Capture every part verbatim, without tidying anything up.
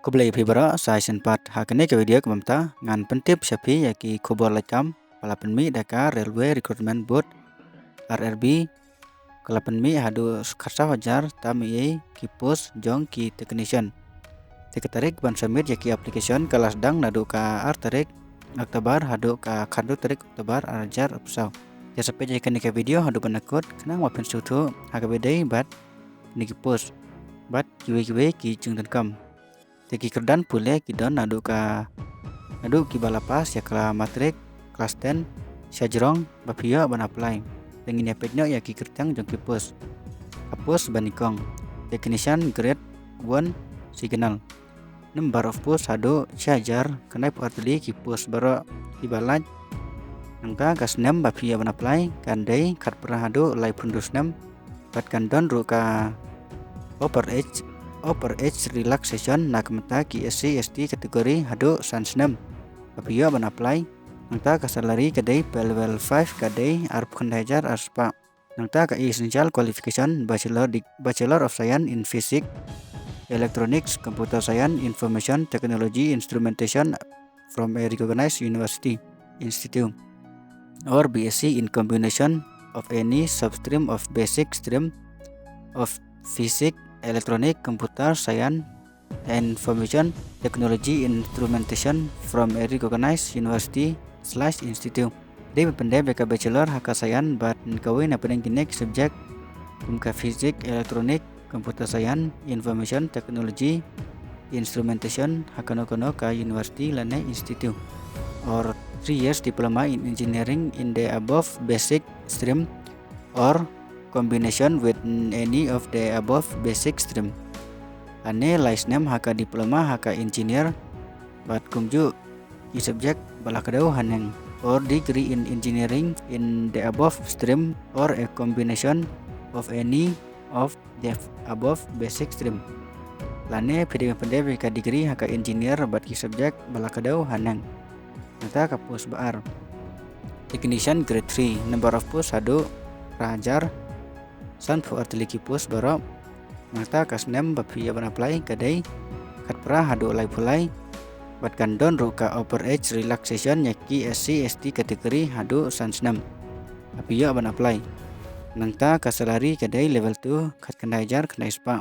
Khublei phi baroh, sa shisien pat ha kane ka video kaba mynta ngan pyntip sha phi ïa ki khubor lait kam ba la pynmih da ka Railway Recruitment Board, R R B, ka la pynmih haduh khatsaw hajar tam ei ei ki post jong ki technician. Te ka tarik ban submit ïa ki application ka la sdang naduh ka ar tarik October haduh ka khatduh tarik October ar hajar arphew saw. Te sa peit ïa kane ka video haduh ban da kut khnang ba phin sngewthuh ha kaba ïadei bad kine ki post bad kiwei kiwei ki jingdonkam. Te ki kyrdan pule ki don naduh ka, naduh kiba la pass ïa ka matric, class ten sha jrong ba phi ïoh ban apply. Te ngin ïa peit noh ïa ki kyrteng jong ki post. Ka post ba nyngkong, technician grade one signal. Number of post haduh shi hajar khyndai phew ar tylli ki post baroh kiba lait. Nangta ka snem ba phi ïoh ban apply kan dei khatphra haduh laiphew hynriew snem. Bad kan don ruh ka upper age, upper age relaxation na ka bynta ki S C S T category haduh san snem ba phi ïoh ban apply. Nangta ka salary ka dei pay level five ka dei arphew khyndai hajar ar spah. Nangta ka essential qualification, bachelor, Bachelor of Science in Physics, Electronics, Computer Science, Information Technology, Instrumentation from a recognized university, institute, or B S c in combination of any substream of basic stream of Physics, Electronic, Computer Science, Information Technology, Instrumentation from a recognized university slash institute. Dei ban pyndep ïa ka bachelor ha ka science bad kawei na pdeng kine ki subject kum ka Physics, Electronic, Computer Science, Information Technology, Instrumentation ha kano kano ka university lane institute. Or three years diploma in engineering in the above basic stream or combination with any of the above basic stream. Lane lai snem ha ka diploma ha ka engineer bad kumjuh ki subject ba la kdew haneng, or degree in engineering in the above stream or a combination of any of the above basic stream. Lane phi dei ban pyndep ïa ka degree ha ka engineer bad ki subject ba la kdew haneng. Nangta ka post ba ar, technician grade three, number of post haduh phra hajar san phew ar tylli ki post baroh. Nangta ka snem ba phi ïoh ban apply ka dei khatphra haduh laiphew lai. Bad kan don ruh ka upper age relaxation ïa ki S C S T category haduh san snem ba phi ïoh ban apply. Nangta ka salary ka dei level two khatkhyndai hajar khyndai spah.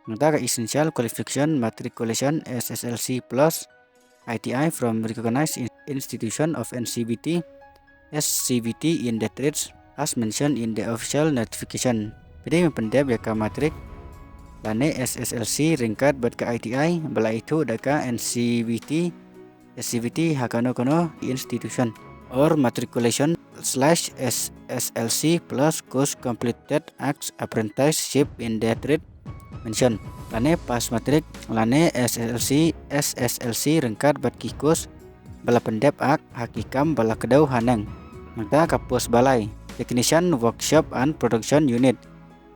Nangta ka essential qualification, matriculation S S L C plus I T I from recognized in-, institution of N C V T, S C V T in the trades as mentioned in the official notification. Phi dei ban pyndep ïa ka matric lane S S L C ryngkat bad ka I T I ba la ithuh da ka N C V T, S C V T ha kano kano institution, or matriculation slash S S L C plus course completed as apprenticeship in the trade mentioned, lane pass matric lane S S L C, S S L C ryngkat bad ki course ba la pyndep ak ha ki kam ba la kdew haneng. Nangta ka post ba lai, technician workshop and production unit,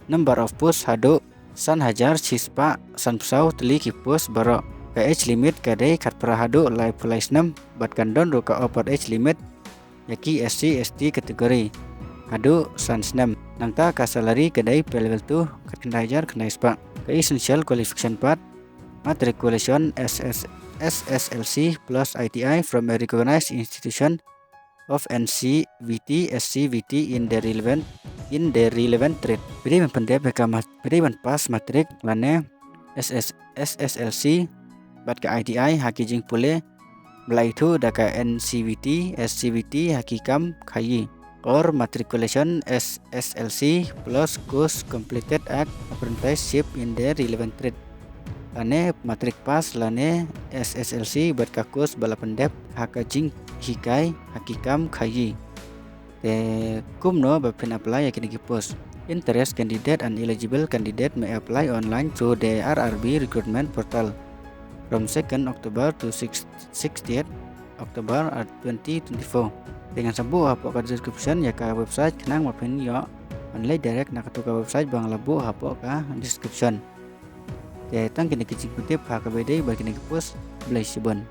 number of post haduh san hajar shispah sanphew saw tylli ki post baroh. Ka age limit ka dei khatphra haduh laiphew lai snem bad kan don ruh ka upper age limit ïa ki S C S T category haduh san snem. Nangta ka salary ka dei pay level two khatkhyndai hajar khyndai spah. Ka essential qualification pat, matriculation S S, S S L C plus I T I from a recognized institution of N C V T, S C V T in the relevant, in the relevant trade. Phi dei ban pyndep ïa ka mat-, phi dei ban pass matric lane S S, S S L C bad ka I T I ha ki jingpule ba la ithuh da ka N C V T, S C V T ha ki kam khaïi, or matriculation S S L C plus course completed as apprenticeship in the relevant trade. Lane matric pass lane S S L C bad ka course ba la pyndep ha ka jinghikai ha ki kam khaïi. Te kumno ba phin apply ïa kine ki post? Interested candidate and eligible candidate may apply online through the R R B recruitment portal from second October to six, sixtieth October at twenty twenty-four. Te ngan sa buh hapoh ka description ïa ka website khnang ba phin ïoh ban leit direct na kato ka website ba nga la buh hapoh ka description. Te tang kine ki jingpyntip ha kaba ïadei bad kine ki post. Khublei shibun.